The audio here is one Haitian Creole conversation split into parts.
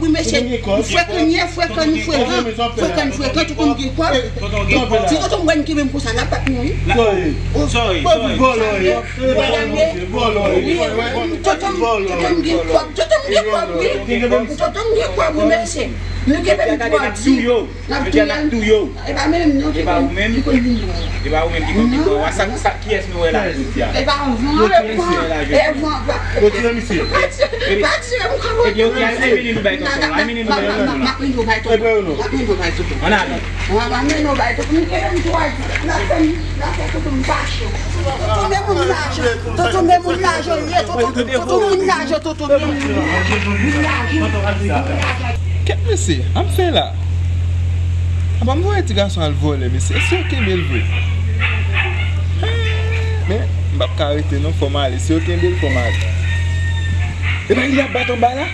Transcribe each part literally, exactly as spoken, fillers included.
kòb, wi, mesye. Frekan, li frekan, li frekan. Frekan, li frekan, tonton m gen kòb. Si tonton m wè n kenbe m konsa, l ap bat mwen, wi. Sorry. Sorry, sorry. Vòlò, wi. Vòlò, wi. Tonton m, tonton m gen kòb. Tonton m gen kòb, wi. Tonton m gen kòb, wi, mesye. Nou kenbe m kòb, wi. N ap touye l. E pa menm non, e pa ou menm. Li konn vin. E pa ou menm ki konn vin. Sa, sa, kiyès nou wè la jodi a? E pa ou, van, e van. Retire misye. Pa tire m, kòman? Ebyen, ok, al men mennen nou bay tonton. Al mennen nou bay tonton. M ap mennen nou bay tonton. M ap mennen nou bay tonton. Ann ale. Mwen ap mennen nou bay tonton. M kenbe m kòb. N ap fè, n ap fè tonton m fache. Tonton men moun lajan. Tonton men moun lajan, li ye. Tonton, tonton moun lajan, tonton men moun lajan. Kèt mesye, an m fè la? Apa m voye ti gason al vòlè, mesye. Si yo kenbe l vre. Men, m p ap ka rete non, fò m ale. Si yo kenbe l, fò m ale. Epa, li ap bat anba la?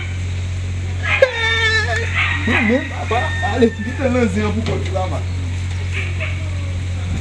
Mwen menm, apa, ale, kite nan zen an pou kont li la, man.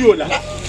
sou yo la.